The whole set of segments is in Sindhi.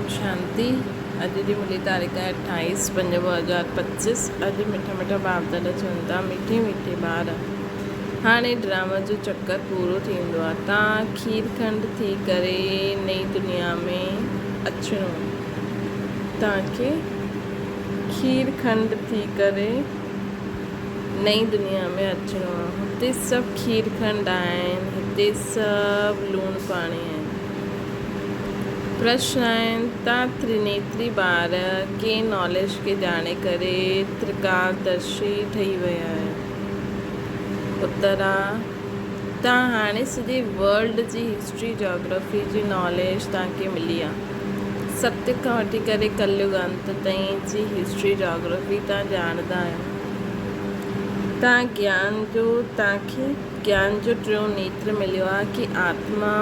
اوم شانتي اڄ جي ملي تاريخ آهي اٺاويس پنج 2025 اڄ مٺا مٺا باپ دادا چون ٿا مٺي مٺي ٻار هاڻي ڊراما جو چڪر پورو ٿيندو آ تان کير کنڊ ٿي ڪري نئين دنيا ۾ اچڻو تان کي کير کنڊ ٿي ڪري نئين دنيا ۾ اچڻو آ هتي سڀ کير کنڊ آهن هتي سڀ لوڻ پاڻي آهن. پرشن آهن ته ترنيتري ٻار ڪنهن ناليج کي ڄاڻي ڪري ترڪالدرشي ٺهي ويا آهيو؟ اتر آ ته هاڻي سڄي ورلڊ جي هسٽري جاگرافي جي ناليج توهان کي ملي آ. ستيگ کان وٺي ڪري ڪليگ انت تائين جي هسٽري جاگرافي توهان ڄاڻندا آهيو. توهان گيان جو توهان کي. گيان جو ٽيون نيتر مليو آ ڪي آتما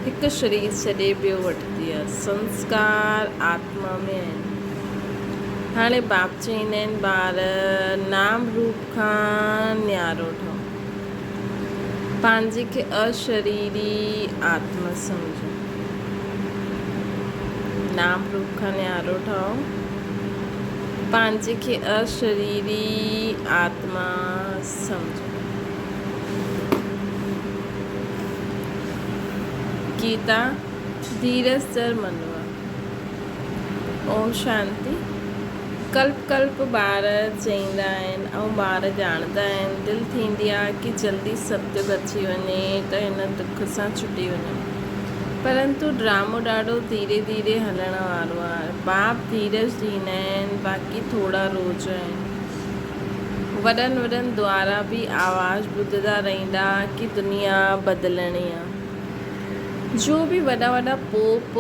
هڪ شرير ڇڏي ٻيو وٺندي آ. سنسڪار آتما ۾ آهن. هاڻي باپ چئيندا آهن ٻار نام روپ کان نيارو ٺهو. پنهنجي کي اشريري آتما سمجهو. نام روپ کان نيارو ٺهو. پنهنجي کي اشريري آتما سمجهو. گيتا ڌيرج ڌر منوا. اوم شانتي. ڪلپ ڪلپ ٻار چئيندا آهن ۽ ٻار ڄاڻندا آهن. دل ٿيندي آ ڪي جلدي ستيگ اچي وڃي ته هن دک سان ڇٽي وڃون. پرنتو ڊرامو ڏاڍو ڌيري ڌيري هلڻ وارو آ. باپ ڌيرج ڏيندا آهن باقي ٿورا روز آهن. وڏن وڏن دوارا به آواز ٻڌندا رهندا ڪي دنيا بدلڻي آ. جو به وڏا وڏا پوپ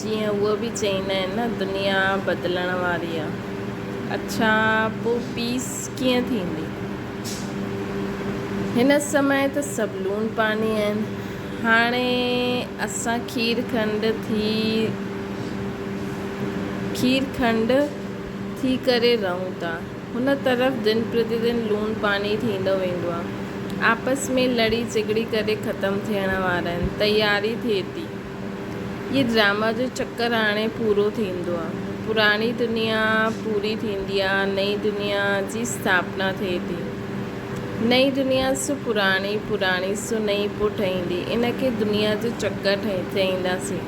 جيئن اهي به چئيندا آهن نه دنيا بدلڻ واري آ. اڇا پو پيس ڪيئن ٿيندي؟ هن سمي ته سڀ لون پاني آهن. هاڻي اسان کير کنڊ ٿي کير کنڊ ٿي ڪري رهون ٿا. هن طرف دن پرتي دن لوڻ پاڻي ٿيندو ويندو آ. آپس ۾ لڙي جهڳڙي ڪري ختم ٿيڻ وارا آهن. تياري ٿئي ٿي. هي ڊراما جو چڪر هاڻي پورو ٿيندو آ. پراڻي دنيا پوري ٿيندي آ، نئين دنيا جي اسٿاپنا ٿئي ٿي. نئين دنيا سو پراڻي، پراڻي سو نئين پو ٺهيندي. ان کي دنيا جو چڪر چئينداسين.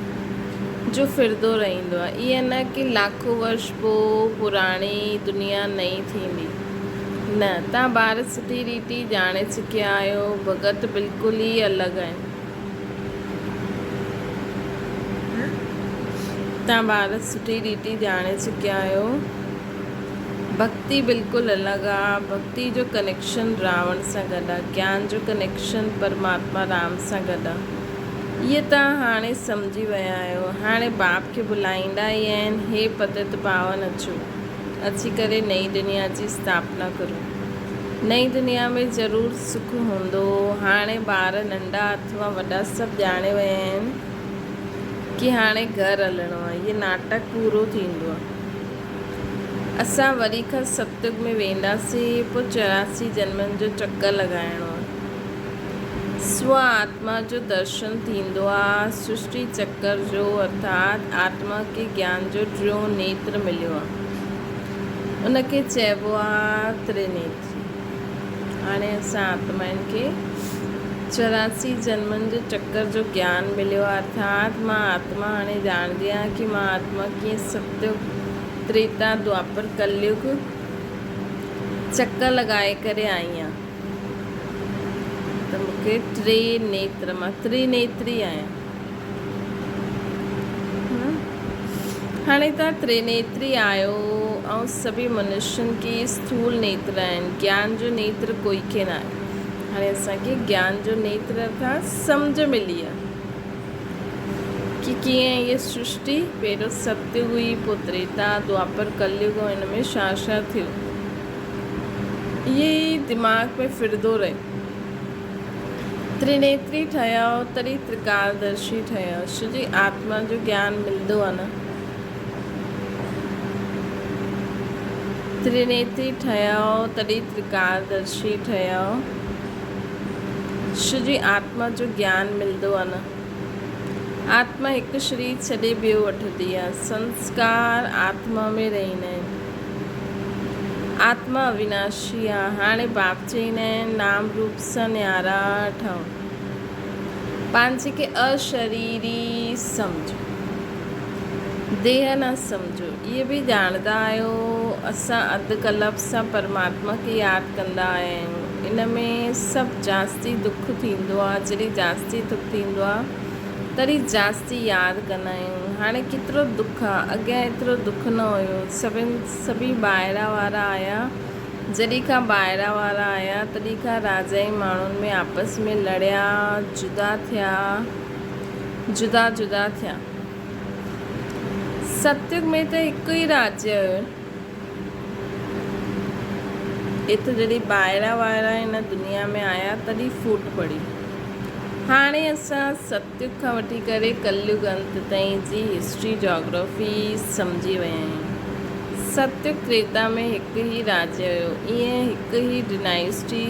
جو ڦرندو رهندو آهي. ائين نه ڪي لاکو ورش پوء پراڻي دنيا نئين ٿيندي. نه، توهان ٻار سٺي ريتي ڄاڻي چڪيا آهيو. ڀڳت بلڪل ئي الڳ آهن. توهان ٻار سٺي ريتي ڄاڻي چڪيا آهيو. ڀڳتي بلڪل الڳ آ. ڀڳتي جو ڪنيڪشن راوڻ سان گڏ آ. گيان جو ڪنيڪشن پرماتما رام سان گڏ آ. اهي توهان هاڻي سمجهي ويا آهيو. هاڻي باپ کي بلائيندا ئي آهن، هي پتت پاون اچو، اچي ڪري نئين دنيا جي اسٿاپنا ڪرو. نئين دنيا ۾ ضرور سک هوندو. هاڻي ٻار ننڍا اٿوا وڏا سڀ ڄاڻي ويا آهن ڪي هاڻي گهر هلڻو آهي. هي ناٽڪ پورو ٿيندو آهي. اسان وري کان ستيگ ۾ وينداسين، پوء 84 جنمن جو چڪر لڳائڻو آهي. سو آتما جو درشن ٿيندو آ، سرشٽي چڪر جو ارٿات آتما کي گيان جو ٽيون نيتر مليو آ، ان کي چئبو آ ترنيتري. هاڻي اسان آتمائن کي 84 جنمن جو چڪر جو گيان مليو آ، ارٿات مان آتما هاڻي ڄاڻندي آهيان ڪي مان آتما ڪيئن ستيگ، تريتا، دوآپر، ڪليگ چڪر لڳائي ڪري آئي آهيان. ته مون کي ٽي نيتر مان ترينيتري آهيان. هاڻي توهان ترينيتري آهيو ۽ سڀئي منشين کي اسٿول نيتر آهن، گيان جو نيتر ڪوئي کي ناهي. هاڻي اسان کي گيان جو نيتر ارٿات سمجهه ملي آهي ڪي ڪيئن هيء سرشٽي پهريون ستيگ هئي، پوء تريتا، دوآپر، ڪليگ ۽ ان ۾ ڇا ڇا ٿيو. اهي ئي دماغ ۾ ڦرندو رهي. ترنيتري ٺهيو تڏهن ترڪالدرشي ٺهيو. ڇو جي آتما جو گيان ملندو آ نه. ترنيتري ٺهيو تڏهن ترڪالدرشي ٺهيو. ڇو جي آتما جو گيان ملندو آ نه. آتما هڪ شرير ڇڏي ٻيو وٺندي آ. سنسڪار آتما ۾ رهندا آهن. آتما اويناشي آ. هاڻي باپ چئيندا آهن، نام روپ سان نيارا ٺهو. پنهنجي کي اشريري سمجهو. ديهه نه سمجهو. اهي به ڄاڻندا آهيو، اسان اڌ ڪلپ سان پرماتما کي ياد ڪندا آيا آهيون. ان ۾ سڀ جاستي دک ٿيندو آ. جڏهن جاستي دک ٿيندو آ، تڏهن جاستي ياد ڪندا آهيون. هاڻي ڪيترو دک آ، اڳيان ايترو دک نه هيو. سڀن سڀئي ٻاهران وارا آيا. جڏهن کان ٻاهران وارا آيا، تڏهن کان راجائي ماڻهن ۾ آپس ۾ لڙيا، جدا ٿيا، جدا جدا ٿيا. ستيگ ۾ ته هڪ ئي راجيه هيو. ايترو جڏهن ٻاهران وارا هن دنيا ۾ آيا تڏهن ڦوٽ پڙي. هاڻي اسان ستيگ کان وٺي ڪري ڪليگ انت تائين جي هسٽري جاگرافي سمجهي ويا آهيون. ستيگ تريتا ۾ هڪ ئي راجيه هيو. ايئن هڪ ئي ڊنائسٽي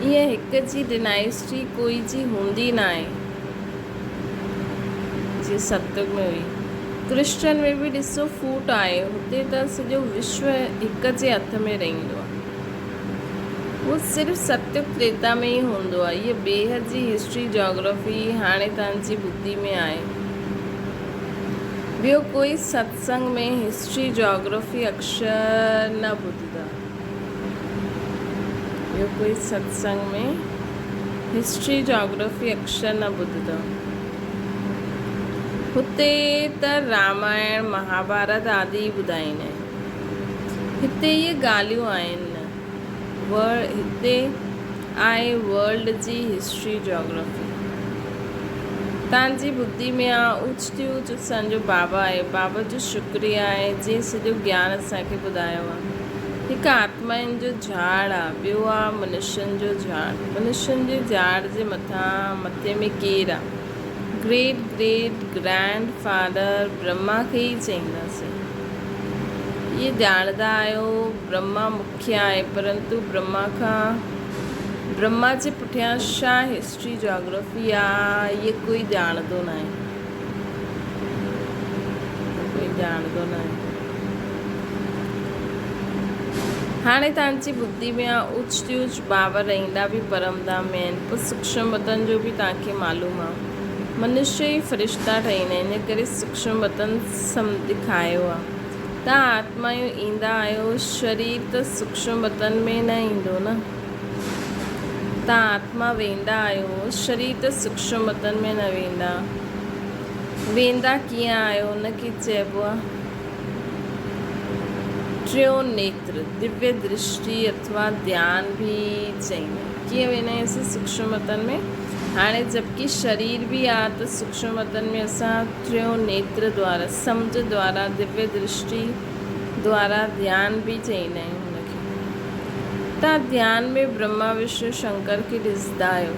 ايئن هڪ جي ڊنائسٽي ڪوئي جي هوندي ناهي. جيئن ستيگ ۾ هئي. ڪرسچن ۾ به ڏسو ڦوٽ آهي. هتي ته سڄو وشو هڪ جي هٿ ۾ رهندو آهي. اهو صرف ستيگ تريتا ۾ ئي هوندو آهي. هيء بيحد جي هسٽري جاگرافي هاڻي توهان جي ٻڌي ۾ آهي. ٻيو ڪوئي ستسنگ ۾ هسٽري جاگرافي اڪشر نه ٻڌندا. ٻيو ڪوئي ستسنگ ۾ هسٽري جاگرافي اڪشر نه ٻڌندو. هتي ته رامائڻ مهاڀارت آدي ئي ٻڌائيندا آهن. هتي اهي ڳالهيون آهن نه. هتي آهي ورلڊ جي هسٽري جاگرافي. تان جي ٻڌي ۾ آ اوچتي اوچ اسان جو بابا آهي. بابا جو شڪريه آهي جنهن سڄو گيان اسان کي ٻڌايو آ. هڪ آتمائن جو جهاڙ آ، ٻيو آ منشين جو جهاڙ. منشين جي جهاڙ جي مٿان مٿي ۾ ڪير آ؟ Great great grand father Brahma کي ئي چئينداسين. اهي ڄاڻندا آهيو برهما مکيه آهي پرنتو برهما کان برهما جي پٺيان ڇا هسٽري جاگرافي آ اهي ڪوئي ڄاڻندو ناهي. ڪوئي ڄاڻندو ناهي. هاڻي توهان جي ٻڌي ۾ آ اوچتي اوچ بابا رهندا به پرم ڌام ۾ آهن پوء سوڪشم وطن جو به توهان کي معلوم آ. منشيه ئي فرشتا ٺهيندا آهن ان ڪري سوڪشم وطن سم ڏکايو آ. توهان آتمايون ايندا آهيو شرير ته سوڪشم وطن ۾ نه ايندو نه. توهان آتما ويندا آهيو شرير ته سوڪشم وطن ۾ نه ويندا. ويندا ڪيئن آهيو ان کي چئبو آ ٽيون نيتر، دويه درشٽي اٿوا ڌيان به چئيندا آهن. ڪيئن ويندا آهيون اسين سوڪشم وطن ۾؟ هاڻي جبڪه شرير به آ ته سوڪشم وطن ۾ اسان ٽيون نيتر دوارا، سمجهه دوارا، دويه درشٽي دوارا ڌيان به چئيندا آهيون هن کي. تان ڌيان ۾ برهما وشنو شنڪر کي ڏسندا آهيو.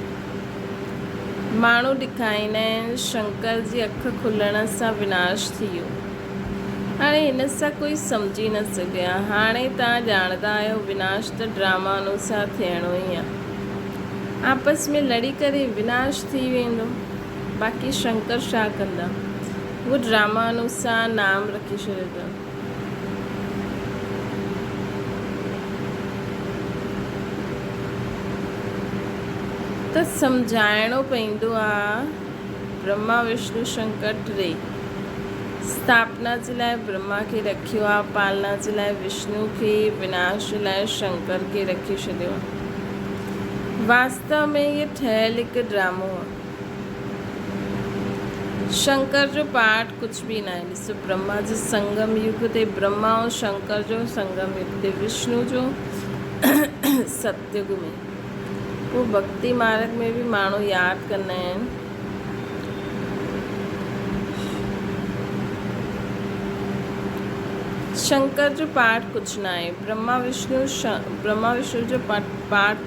ماڻهو ڏکائيندا آهن، شنڪر جي اک کلڻ سان وناش ٿي ويو. هاڻي هن سان ڪوئي سمجهي نه سگهيا. هاڻي توهان ڄاڻندا آهيو وناش ته ڊراما انوسار ٿيڻو ئي آهي. آپس ۾ لڙي ڪري وناش ٿي ويندو. باقي شنڪر ڇا ڪندا؟ هو ڊراما انوسار نام رکي ڇڏيو اٿن. ته سمجهائڻو پئيندو آ برهما وشنو شنڪر ٽي اسٿاپنا جي لاء برهما کي رکيو آ پالنا جي لاء وشنو کي وناش جي لاء شنڪر کي رکي ڇڏيو آ واستو ۾ هي ٺهيل هڪ ڊرامو آ شنڪر جو پارٽ ڪجهه به ناهي ڏسو برهما جي سنگم يگ تي برهما ۽ شنڪر جو سنگم يگ تي وشنو جو ستيگ ۾ پوء ڀڳتي مارگ ۾ به ماڻهو ياد ڪندا آهن. شنڪر جو پارٽ ڪجهه ناهي. برهما وشنو برهما وشنو جو پارٽ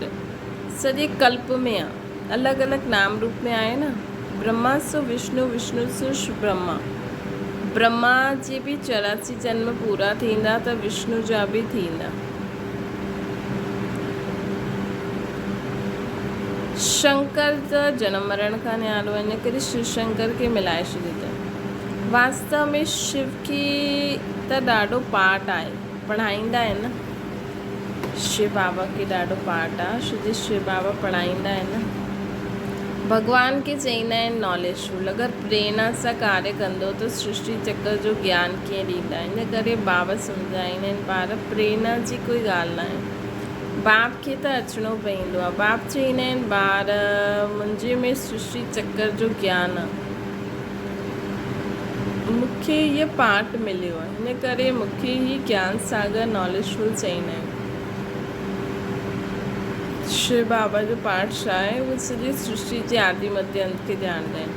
سڄي ڪلپ ۾ آ. الڳ الڳ نام روپ ۾ آهي نه. برهما سو وشنو وشنو سو برهما. برهما جي به 84 جنم پورا ٿيندا ته وشنو جا به ٿيندا. شنڪر ته جنم مرڻ کان نيارو آهي، ان ڪري شو شنڪر کي ملائي ڇڏيو اٿن. واستو ۾ شو کي ته ڏاڍو پاٺ آهي، پڙهائيندا آهن نه. شو بابا کي ڏاڍو پاٺ آهي، ڇو جو شو بابا پڙهائيندا آهن نه. ڀڳوان کي چئيندا آهن ناليج رول، اگر پريرنا سان ڪاريه ڪندو ته سرشٽي چڪر جو گيان ڪيئن ڏيندا. ان ڪري بابا سمجهائيندا آهن ٻار پريرنا جي ڪوئي ڳالهه ناهي. باپ کي ته اچڻو پوندو آهي. باپ چئيندا آهن ٻار منهنجي ۾ سرشٽي چڪر جو گيان آهي. مون کي هيء پاٺ مليو آهي، ان ڪري مون کي هي گيان ساگر ناليج فل چئيندا آهن. شو بابا جو پاٺ ڇا آهي؟ اهي سڄي سرشٽي جي آدي مڌي انت کي ڄاڻندا آهن.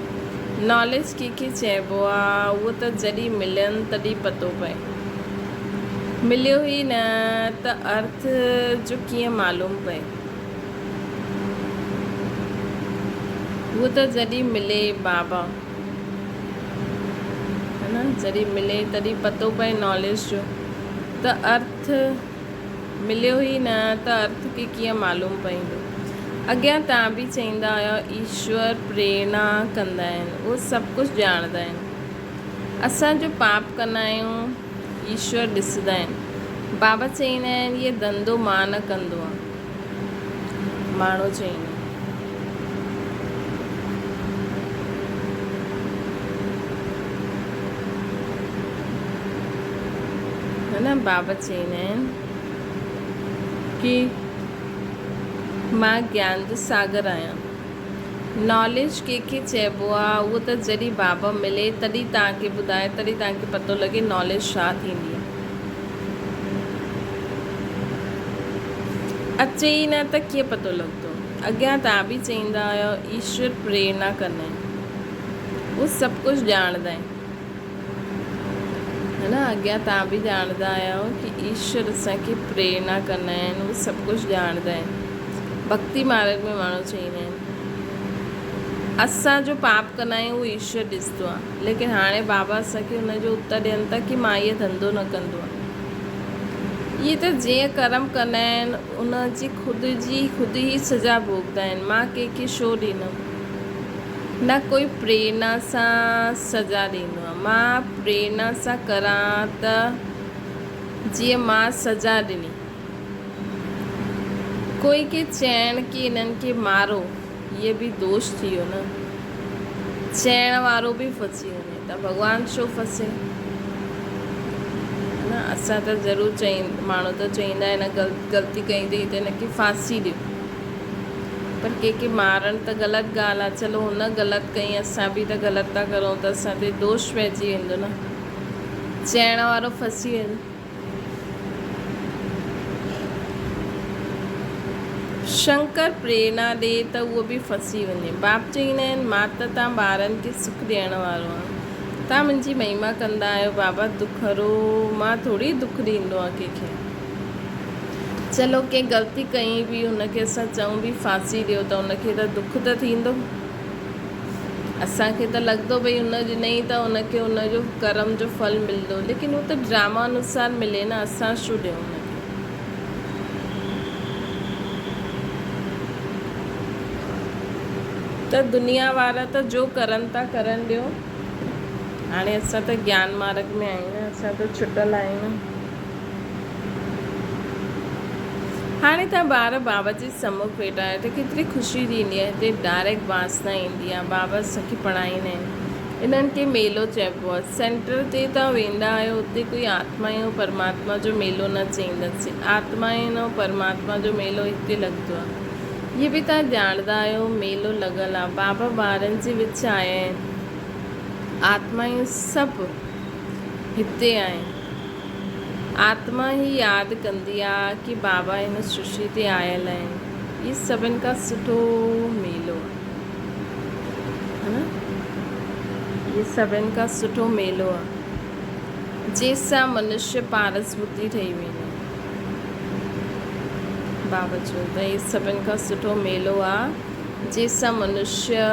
ناليج ڪنهن کي چئبو آهي، اهو ته جڏهن ملين تڏهن پتو پئي. مليو ئي نه ته ارٿ جو ڪيئن معلوم پئي. اهو ته جڏهن ملي بابا ها نه جڏهن ملي تڏهن پتو پئي ناليج جو ته ارٿ مليو ئي نه ته ارٿ کي ڪيئن معلوم پئيندو. اڳيان توهان به چئيندا هيا ايشور پريرنا ڪندا آهن اهو سڀ ڪجهه ڄاڻندا آهن. اسان جو پاپ ڪندا آهيون ايشور ڏسندا آهن. بابا چئيندا آهن اهي ڌنڌو مان نه ڪندو آهيان. ماڻهو چئيندا آهن. ها نه بابا چئيندا آهن ڪي مان گيان جو ساگر آهيان. ناليج ڪنهن کي چئبو آ اهو ته جڏهن بابا ملي تڏهن توهان کي ٻڌائي تڏهن توهان کي پتو لڳي ناليج ڇا ٿيندي آ. اچي ئي نه ته ڪيئن پتو لڳندو. اڳيان توهان به چئيندا هيو ايشور پريرنا ڪندا آهن اهو سڀ ڪجهه ڄاڻندا آهن ها نه اڳيان توهان به ڄاڻندا آهيو ڪي ايشور اسان کي پريرنا ڪندا آهن اهو سڀ ڪجهه ڄاڻندا آهن. ڀڳتي مارڳ ۾ ماڻهو چئيندا آهن اسان جو پاپ ڪندا آهيون اهو ايشور ڏسندو آهي ليڪن هاڻي بابا اسان کي ان جو اتر ڏين ٿا ڪي مان اهي ڌنڌو نه ڪندو آهيان اهي ته جيئن ڪرم ڪندا آهن ان جي خود جي خود ئي سزا ڀوڳندا آهن مان ڪنهن کي ڇو ڏيندم نه ڪوئي پريرنا سان سزا ڏيندو آهي مان پريرنا سان ڪران ته جيئن مان سزا ڏني ڪوئي کي چئڻ ڪي انهن کي مارو هيء به دوش ٿي ويو نه. چئڻ وارو به ڦسي وڃي ته ڀڳوان ڇو ڦسي؟ نه اسان ته ضرور چئي ماڻهو ته چئيندا آهن غلطي ڪئي اٿئي ته هن کي ڦاسي ڏيو پر ڪنهن کي مارڻ ته غلط ڳالهه آهي چلو هن غلط ڪئي اسان به ته غلط ٿا ڪرون ته اسان تي دوش پئجي ويندو نه چئڻ وارو ڦسي ويندو. شنڪر پريرنا ڏي ته اهو به ڦسي وڃي. باپ چئيندا آهن، مان ته توهان ٻارن کي سک ڏيڻ وارو آهيان. توهان منهنجي مهما ڪندا آهيو. بابا دکهرو مان ٿوري دک ڏيندو آهيان ڪنهن کي. چلو ڪنهن غلطي ڪئي به هن کي اسان چئون به ڦاسي ڏيو ته هن کي ته دک ته ٿيندو. اسان کي ته لڳندو ڀئي ان ڏنئي ته ان کي ان جو ڪرم جو ڦل ملندو ليڪن هو ته ڊراما انوسار ملي نه اسان ڇو ڏيون ان کي. ته دنيا وارا ته جو ڪرن ٿا ڪرن ڏيو هاڻي اسان ته گيان مارگ ۾ آهيون نه اسان ته ڇٽل آهيون نه. هاڻي ته ٻار بابا جي سمک ويٺا آهن ته ڪيتري خوشي ٿيندي آهي. هتي ڊائريڪٽ واسنا ايندي آهي. بابا اسان کي پڙهائيندا آهن. انهن کي ميلو چئبو آهي. سينٽر تي توهان ويندا آهيو اتي ڪوئي آتمائن ۽ پرماتما جو ميلو نه چئينداسين. آتمائن ۽ پرماتما جو ميلو هتي لڳندو آهي. هي به توهان ڄاڻندا آهيو ميلو لڳل آهي. بابا ٻارن جي وچ آيا آهن. آتمائون سڀ هتي آهن. آتما هي ياد ڪندي آ ڪي بابا هن سرشٽي تي آيل آهن. هي سڀن کان سٺو ميلو آ. ها نه؟ هي سڀن کان سٺو ميلو آ. جنهن سان منشيه پارس ٻڌي ٺهي ويندو. بابا چون ٿا هي سڀن کان سٺو ميلو آ. جنهن سان منشيه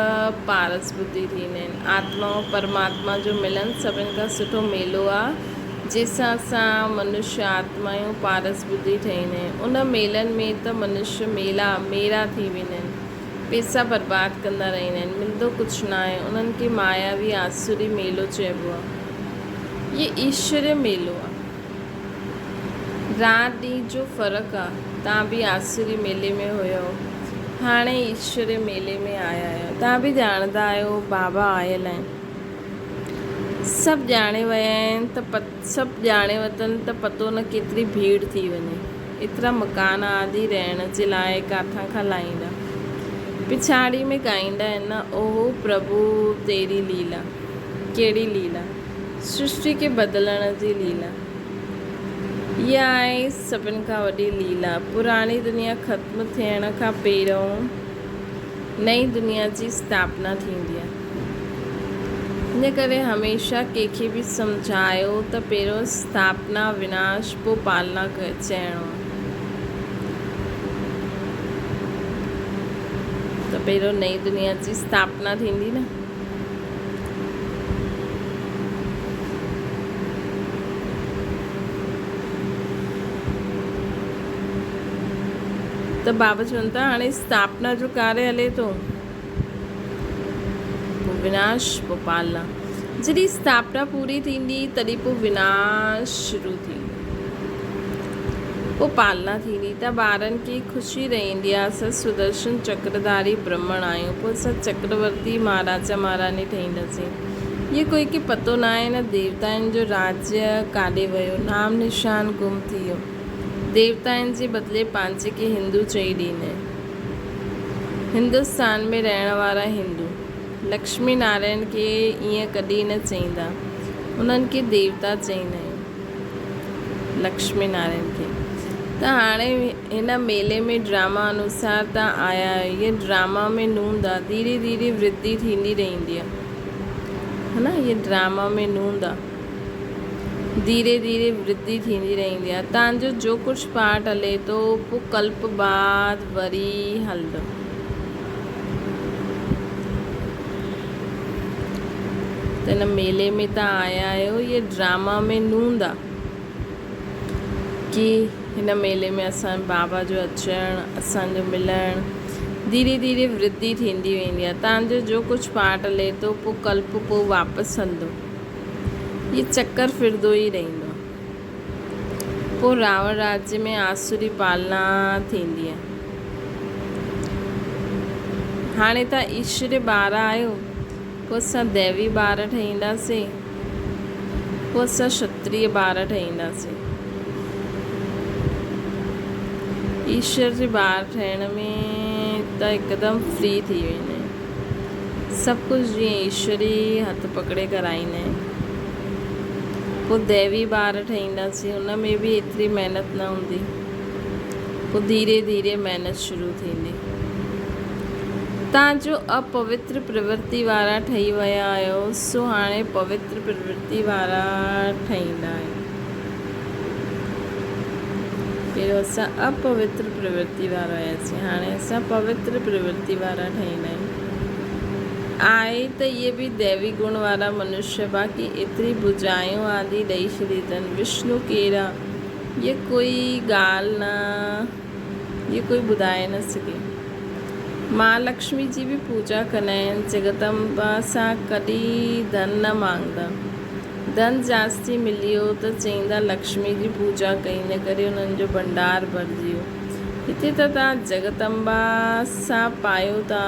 پارس ٻڌي ٿيندا آهن. آتما ۽ پرماتما جو ملن سڀن کان سٺو ميلو آ. جنهن سان اسان منشيه آتمائون پارس ٻڌي ٺهيندا آهيون. ان ميلن ۾ ته منشيه ميلا، ميرا، ٿي ويندا آهن. پيسا برباد ڪندا رهندا آهن، ملندو ڪجهه ناهي. انهن کي ماياوي آسوري ميلو چئبو آهي. هي ايشوري ميلو آهي. رات ڏينهن جو فرق آهي. توهان به آسوري ميلي ۾ هيؤ، هاڻي ايشوري ميلي ۾ آيا آهيو. توهان به ڄاڻندا آهيو بابا آيل آهن. سڀ ڄاڻي ويا آهن ته سڀ ڄاڻي وتن ته پتو نه ڪيتري ڀيڙ ٿي وڃي. ايترا مڪان آدي رهڻ جي لاء ڪاٿان کان لاهيندا. پڇاڙي ۾ ڳائيندا آهن نه اوهو پرڀو تيري ليلا. ڪهڙي ليلا؟ سرشٽي کي بدلڻ جي ليلا. اها آهي سڀن کان وڏي ليلا. پراڻي دنيا ختم ٿيڻ کان پهريون نئين دنيا جي اسٿاپنا ٿيندي آهي. ان ڪري هميشه ڪنهن کي به سمجهايو ته پهريون اسٿاپنا، وناش، پوء پالنا چئڻو آهي. ته پهريون نئين دنيا جي اسٿاپنا ٿيندي نه. ته بابا چون ٿا هاڻي اسٿاپنا جو ڪاريه هلي ٿو. پوء وناش پوء پالنا. جڏهن اسٿاپنا پوري ٿيندي تڏهن پوء وناش شروع ٿيندو. پوء پالنا ٿيندي ته ٻارن کي خوشي رهندي آهي اسان سدرشن چڪرڌاري برهمڻ آهيون پوء اسان چڪرورتي مهاراجا مهاراني ٺهينداسين. اهو ڪوئي کي پتو ناهي نه ديوتائن جو راجيه ڪاڏي ويو نام نشان گم ٿي ويو. ديوتائن جي بدلي پنهنجي کي هندو چئي ڏيندا آهن. هندستان ۾ رهڻ وارا هندو، لڪشمي نارائڻ کي ائين ڪڏهن نه چئيندا. انهن کي ديوتا چئيندا آهن. لڪشمي نارائڻ کي. ته هاڻي هن ميلي ۾ ڊراما انوسار تان آيا آهيو. هيء ڊراما ۾ نوند آ. ڌيري ڌيري ورڌي ٿيندي رهندي آ. ها نه هيء ڊراما ۾ نوند آ. ڌيري ڌيري ورڌي ٿيندي رهندي آهي. تان جو جو ڪجهه پارٽ هلي ٿو پوء ڪلپ بعد وري هلندو. ته هن ميلي ۾ تان آيا آهيو هيء ڊراما ۾ نوند آ ڪي هن ميلي ۾ اسان بابا جو اچڻ اسان جو ملڻ ڌيري ڌيري ورڌي ٿيندي ويندي آهي. تان جو جو ڪجهه پارٽ هلي ٿو پوء ڪلپ پوء واپس هلندو. هي چڪر ڦرندو ئي رهندو. پوء راوڻ راجيه ۾ آسوري پالنا ٿيندي آهي. هاڻي توهان ايشوري ٻار آهيو، پوء اسان ديوي ٻار ٺهينداسين، پوء اسان شتريه ٻار ٺهينداسين. ايشور جي ٻار ٺهڻ ۾ ته هڪدم فري ٿي ويندا آهيون. سڀ ڪجهه جيئن ايشور ئي هٿ پڪڙي ڪرائيندا آهن. پوء ديوي ٻار ٺهينداسين، ان ۾ به ايتري محنت نه هوندي. پوء ڌيري ڌيري محنت شروع ٿيندي. تان جو اپوتر پرورتي وارا ٺهي ويا آهيو، سو هاڻي پوتر پرورتي وارا ٺهيندا آهيو. پهريون اسان اپوتر پرورتي وارا هياسين، هاڻي اسان پوتر پرورتي وارا ٺهيندا آهيون. آهي ته اهي به ديوي گڻ وارا منشيه، باقي ايتري بجايون آدي ڏئي ڇڏي اٿن. وشنو ڪير آ؟ هيء ڪوئي ڳالهه نه، هيء ڪوئي ٻڌائي نه سگهي. مهالڪشمي جي به پوڄا ڪندا آهن، جڳدمبا سان ڪڏهن ڌن نه مانگندا. ڌن جاستي مليو ته چئيندا لڪشمي جي پوڄا ڪئي ان ڪري انهن جو ڀنڊار ڀرجي ويو. هتي ته توهان جڳدمبا سان پايو ٿا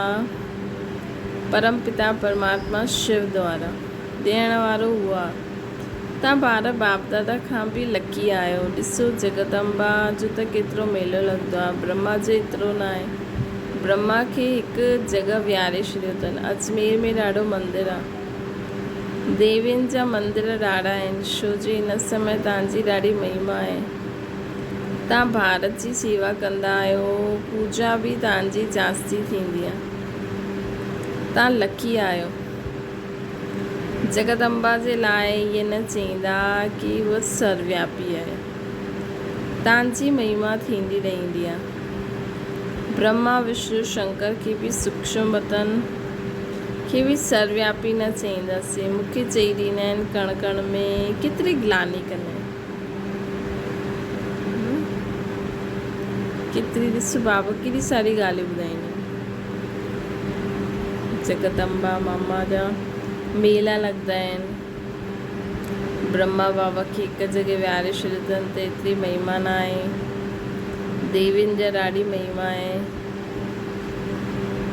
پرم پتا پرماتما شو دوارا ڏيڻ وارو اهو آ. توهان ٻار باپ دادا کان به لڪي آهيو. ڏسو جڳدمبا جو ته ڪيترو ميلو لڳندو آ برهما جو ايترو ناهي. برهما کي هڪ جڳهه ويهاري ڇڏيو اٿن. اجمير ۾ ڏاڍو مندر آ. ديوين جا مندر ڏاڍا آهن، شو جي هن سمي توهان جي ڏاڍي مهما آهي. توهان ڀارت جي سيوا ڪندا آهيو، پوڄا به توهان جي جاستي ٿيندي آهي. توهان لڪي آهيو. جڳدمبا جي لاء ائين نه چئيندا ڪي هوء سروياپي آهي. توهان جي مهما ٿيندي رهندي آهي. برهما، وشنو، شنڪر کي به سوڪشم وطن کي به سروياپي نه چئينداسين. مون کي چئي ڏيندا آهن ڪڻ ڪڻ ۾ ڪيتري گلاني ڪندا آهن. ڪيتري ڏس بابا ڪيڏي ساري ڳالهيون ٻڌائيندا آهن. جگدمبا ماما جا ميلا لڳندا آهن. برهما بابا کي هڪ جڳهه ويهاري ڇڏيو اٿن ته ايتري مهما نه آهي. ديوين جا ڏاڍي مهما آهي.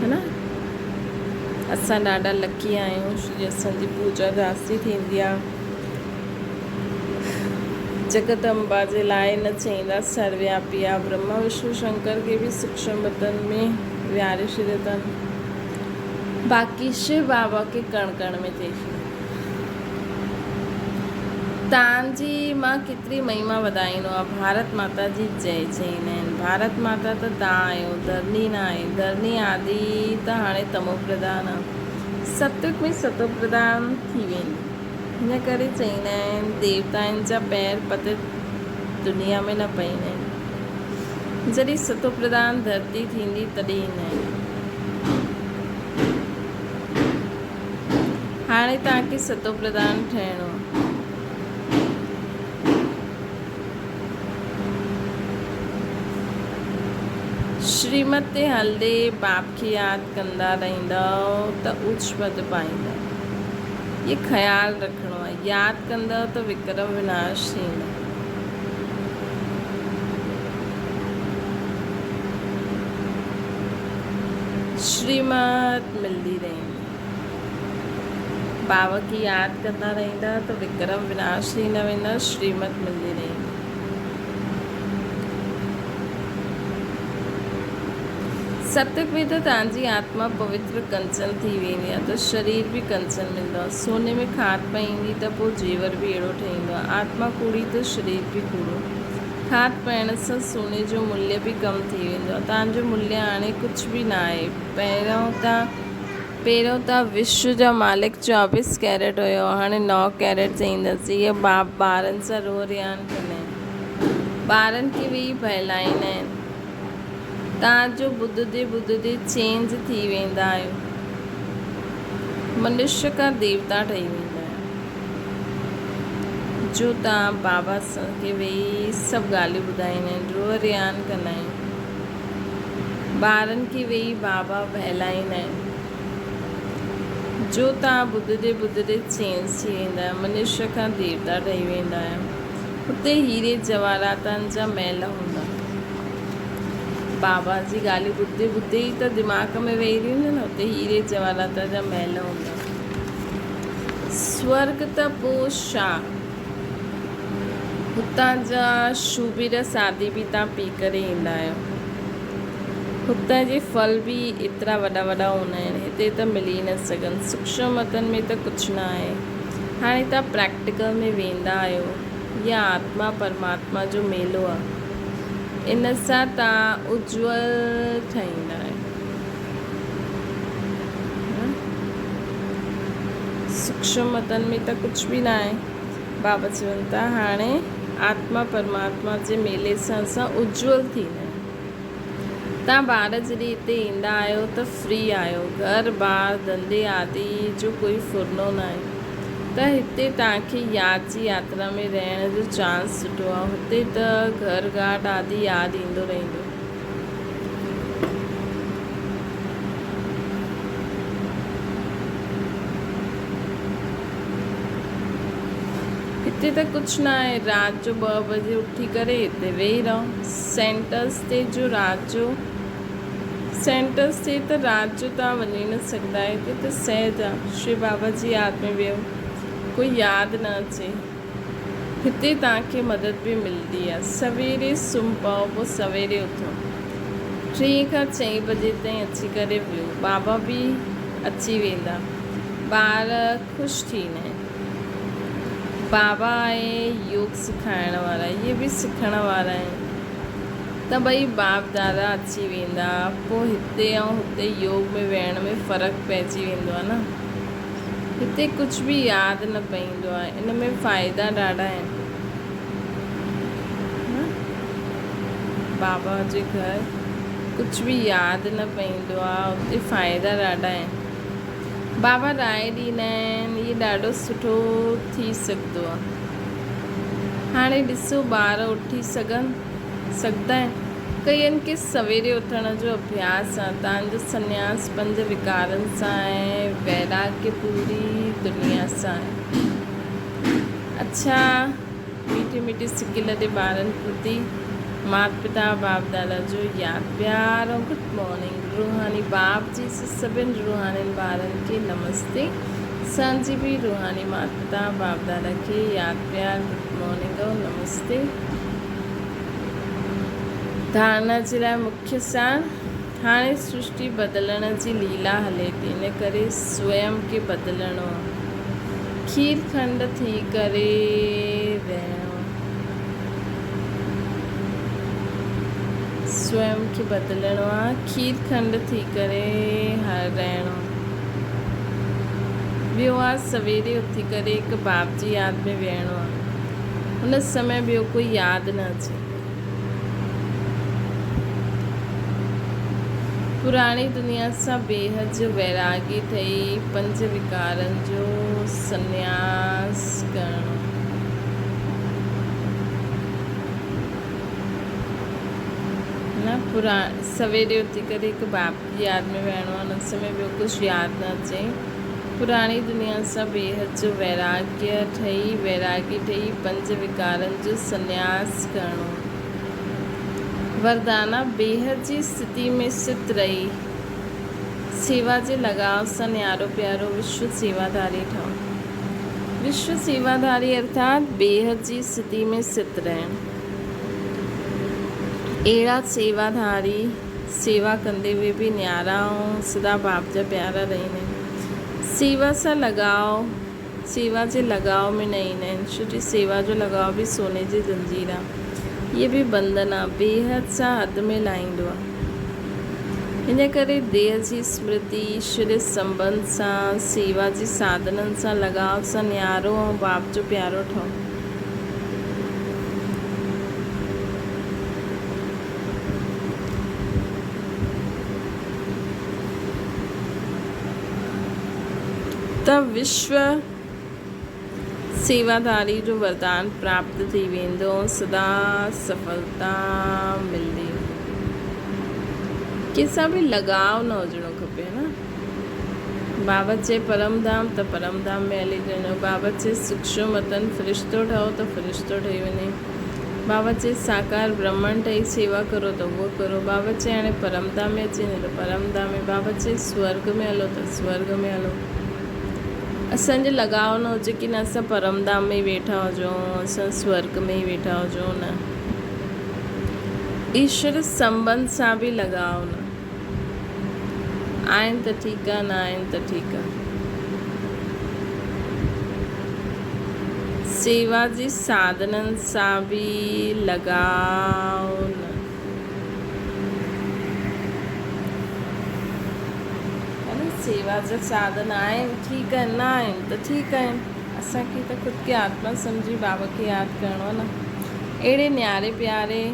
هي نه اسان ڏاڍا لڪي آهيون جو اسان جي پوڄا جاستي ٿيندي آهي. جگدمبا جي لاء نه چئيندا سروياپي آ. برهما وشنو شنڪر کي به سوڪشم وتن ۾ ويهاري ڇڏيو اٿن. باقي شو بابا کي ڪڻ ڪڻ ۾ ٿئي ٿي. تان جي مان ڪيتري مهما وڌائيندو آ. ڀارت ماتا جي جئي چئيندا آهن. ڀارت ماتا ته تان آهيو، ڌرڻي نه آهي. ڌرڻي آدي ته هاڻي تمو پرڌان آ. ستيگ ۾ ستو پرڌان ٿي ويندي. هن ڪري چئيندا آهن ديوتائن جا پير پتت دنيا ۾ نه پئيندا آهن. جڏهن ستو پرڌان ڌرتي ٿيندي تڏهن ايندا آهن. هاڻي توهان کي ستو پرڌان ٺهڻو آهي. شريمت تي هلندي باپ کي ياد ڪندا رهندؤ ته اوچ پد پائيندؤ. هي خيال رکڻو آهي. ياد ڪندؤ ته وڪرم وناش ٿيندو. شريمت ملندي رهندي. بابا کي ياد ڪندا رهندا ته وڪرم وناش ٿيندا ويندا، شريمت ملندي رهندي. ستيگ ۾ ته توهان جي آتما پوتر ڪنچن ٿي ويندي آهي ته شرير به ڪنچن ملندو آهي. سوني ۾ کاڌ پئيندي ته پوء زيور به اهڙو ٺهيندو آهي. آتما ڪوڙي ته شرير به ڪوڙو. کاڌ پئڻ سان سوني جو مليه به ڪم ٿي ويندو آهي. توهان جو مليه هاڻي ڪجهه به نه آهي. پهريون ته وشو جا مالڪ 24 ڪيرٽ هيو، هاڻي نو ڪيرٽ چئيندس. اهي باپ ٻارن سان روح رهاڻ ڪندا آهن. ٻارن کي ويهي بهلائيندا آهن. تان جو ٻڌندي ٻڌندي چينج ٿي ويندا آهيو. منشيء کان ديوتا ٺهي ويندا آهيو. جو تان بابا کي ويهي سڀ ڳالهيون ٻڌائيندا آهن، روح رهاڻ ڪندا آهن. ٻارن کي ويهي بابا بهلائيندا آهن. جو تان ٻڌندي ٻڌندي چينج ٿي ويندا آهيو. منشيء کان ديوتا ٺهي ويندا آهيو. اتي هيري جواهراتن جا محل هوندا. بابا جي ڳالهيون ٻڌندي ٻڌندي ئي ته دماغ ۾ ويهي رهيون نه. اتي هيري جواهراتن جا محل هوندا. سورڳ ته پوء ڇا؟ هتان جا شوبير سادي به تان پي ڪري ايندا آهيو. هتان جي ڦل به ايترا وڏا وڏا هوندا آهن. هتي ته ملي نه سگهن. سوڪشم وطن ۾ ته ڪجهه نه آهي. هاڻي توهان پريڪٽيڪل ۾ ويندا آهيو. اها آتما پرماتما جو ميلو آهي. ان سان توهان اجول ٺهيندا آهيو. سوڪشم وطن ۾ ته ڪجهه به نه آهي. بابا چون ٿا هاڻي آتما پرماتما جي ميلي سان اسان اجول ٿيندا آهيون. توهان ٻار جڏهن هتي ايندا آهيو ته فري آهيو، گهر بار، ڌنڌي آدي جو ڪوئي ڦرنو ناهي ته هتي توهان کي ياد جي ياترا ۾ رهڻ جو چانس سٺو آهي، هتي ته گهر گهاٽ آدي ياد ايندو رهندو. هتي ته ڪجهه نه آهي، رات جو ٻه بجي اٿي ڪري هتي ويهي رهو. سينٽرس تي جو رات جو سينٽرس تي ته رات جو توهان وڃي نه سگهندا آهيو، هتي ته سهج آ. شو بابا جي ياد ۾ ويهو، ڪوئي ياد نه اچي. هتي توهان کي مدد به ملندي آ. سويري سمهه پئو پوء سويري اٿو. ٽين کان چئين بجي تائين اچي ڪري ويهو. بابا به اچي ويندا. ٻار خوش ٿيندا آهن. بابا آهي يوگ سکائڻ وارا، اهي به سکڻ وارا آهن ته ٻئي باپ دادا اچي ويندا. پوء هتي ۽ هتي يوگ ۾ ويهڻ ۾ فرق پئجي ويندو آهي نه. هتي ڪجهه به ياد نه پئيندو آهي. ان ۾ فائدا ڏاڍا آهن. بابا جي گهر ڪجهه به ياد نه پئيندو آهي. اتي فائدا ڏاڍا آهن. بابا راء ڏيندا آهن اهي ڏاڍو سٺو ٿي سگهندو آهي. هاڻي ڏسو ٻار اٿي سگهن سگهندا آهن. ڪئين کي سويري اٿڻ جو اڀياس آ. تان جو سنياس پنج وڪارن سان ۽ ويراڳ پوري دنيا سان آهي. اڇا ميٺي ميٺي سڪي لڏي ٻارن پرتي مات پتا باپ دادا جو ياد پيار ۽ گڊ مارننگ روحاني باپ جي سڀن روحانين ٻارن کي نمستي اسان جي به روحاني مات پتا باپ دادا کي ياد پيار گڊ مارننگ ۽ نمستي. ڌارڻا جي لاء مکيه سار، هاڻي سرشٽي بدلڻ جي ليلا هلي ٿي، ان ڪري سوئم کي بدلڻو آ. کير کنڊ ٿي ڪري رهڻو آ. سوئم کي بدلڻو آ، کير کنڊ ٿي ڪري رهڻو آ. ٻيو آ سويري اٿي ڪري هڪ باپ جي ياد ۾ ويهڻو آ. ان سمي ٻيو ڪوئي ياد نه اچي. پراڻي دنيا سان بيحد جو ويراڳي ٺهي پنج وڪارن جو سنياس ڪرڻو. نه سويري اٿي ڪري هڪ باپ جي ياد ۾ ويهڻو آهي ان سمي ٻيو ڪجهه ياد نه اچي. پراڻي دنيا سان بيحد جو ويراڳيه ٺهي، ويراڳي ٺهي پنج وڪارن جو سنياس ڪرڻو. وردانا بيحد جي استٿي ۾ سٿ رهي، سيوا جي لڳاء سان نيارو پيارو وشو سيواڌاري ٺهو. وشو سيواڌاري ارٿات بيحد جي استٿي ۾ سٿ رهڻ. اهڙا سيواڌاري سيوا ڪندي اهي به نيارا ۽ سدا باپ جا پيارا رهندا آهن. سيوا سان لڳاء، سيوا جي لڳاء ۾ نه ايندا آهن، ڇو جو سيوا جو لڳاء به سوني جي زنجير آهي. هيء به بنڌن آهي، بيحد سان حد ۾ لاهيندو آهي. ان ڪري ديهه جي سمرتي، ايشوري سنٻنڌ سان، سيوا جي ساڌنن سان لڳاء سان نيارو ۽ باپ جو پيارو ٺهو. ته وشو سيواڌاري جو وردان پراپت ٿي ويندو ۽ سدا سڦلتا ملندي. ڪنهن سان به لڳاء نه هجڻو کپي نه. بابا چئي پرم ڌام ته پرم ڌام ۾ هلي وڃو، بابا چئي سوڪشم وطن فرشتو ٺهو ته فرشتو ٺهي وڃي. بابا چئي ساڪار برهمڻ ٺهي سيوا ڪرو ته اهو ڪرو. بابا چئي هاڻي پرم ڌام ۾ اچي وڃو ته پرم ڌام ۾. بابا چئي سورڳ ۾ هلو ته سورڳ ۾ هلو. اسان جو لڳاء نه هجي ڪي نه اسان پرم ڌام ۾ ئي ويٺا هجون، اسان سورڳ ۾ ئي ويٺا هجون نه. ايشور سنٻنڌ سان به لڳاء نه. آهن ته ٺيڪ آ نه آهن ته ٺيڪ آ. سيوا جي ساڌنن سان به لڳاء نه. سيوا جا ساڌن آهن ٺيڪ آهن نه آهن ته ٺيڪ آهن. اسان کي ته خود کي آتما سمجهي بابا کي ياد ڪرڻو آهي نه. اهڙي نياري پياري.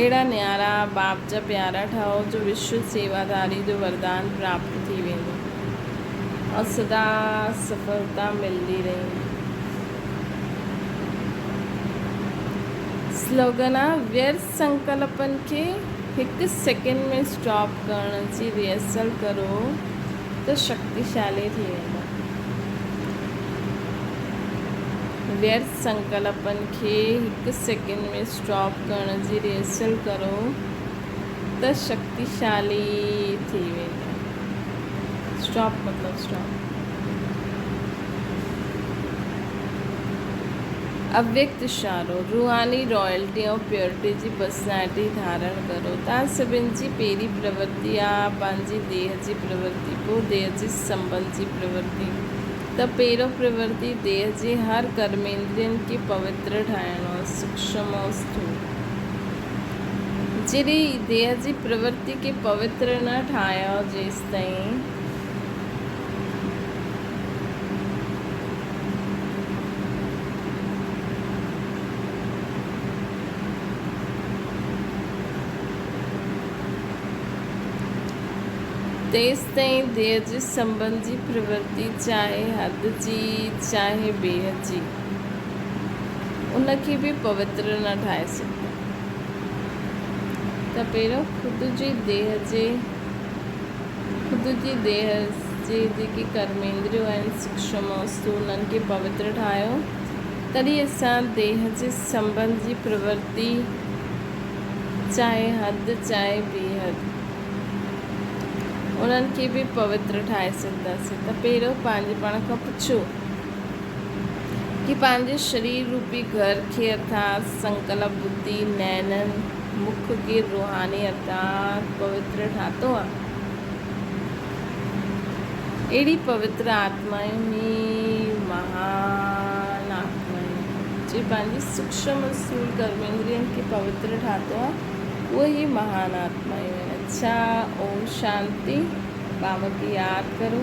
اهڙا نيارا باپ جا پيارا ٺهو جو وشو سيواڌاري جو وردان پراپت ٿي ويندو ۽ سدا سڦلتا ملندي رهندي. سلوگن آ ويرٿ سنڪلپن کي هڪ سيڪنڊ ۾ اسٽاپ ڪرڻ جي ريهرسل ڪرو ته شڪتيشالي ٿي ويندا. ويرٿ سنڪلپن کي هڪ سيڪنڊ ۾ اسٽاپ ڪرڻ جي ريهرسل ڪرو ته شڪتيشالي ٿي ويندا. اسٽاپ مطلب اسٽاپ. اويڪت اشارو، روحاني رائلٽي ۽ پيورٽي جي پرسنالٽي ڌارڻ ڪرو. توهان سڀن جي پهرين پرورتي آ پنهنجي ديهه جي پرورتي، پوء ديهه جي سنٻنڌ جي پرورتي. ته پهريون پرورتي ديهه جي هر ڪرميندرين کي پوتر ٺاهڻو، سوڪشم ۽ اسٿول. جيڏي ديهه جي پرورتي کي پوتر نه ٺاهيو جيستائين. تيستائين ديهه جي سنٻنڌ جي پرورتي چاهي حد جي چاهي بيحد جي، ان کي به پوتر نه ٺاهي سگهندا. ته پهريون خود جي ديهه جي خود جي ديهه جي جيڪي ڪرميندريون آهن سوڪشم وستو انهن کي پوتر ٺاهيو تڏهن اسان ديهه جي سنٻنڌ جي پرورتي چاهي حد چاهي بي حد انهن کي به پوتر ٺاهي سگهنداسين ته پهريون پنهنجي پاڻ کان پڇو ڪي پنهنجي شرير روپي گهر کي ارٿات سنڪلپ ٻڌي نينن مک کي روحاني ارٿات پوتر ٺاتو آ؟ اهڙي پوتر آتمائون ئي مهان آتمائون جي پنهنجي سوڪشم اسٿول ڪرميندرين کي پوتر ٺاتو آ اهي ئي مهان آتمائون آهن. اڇا اوم شانتي. بابا کي ياد ڪرو.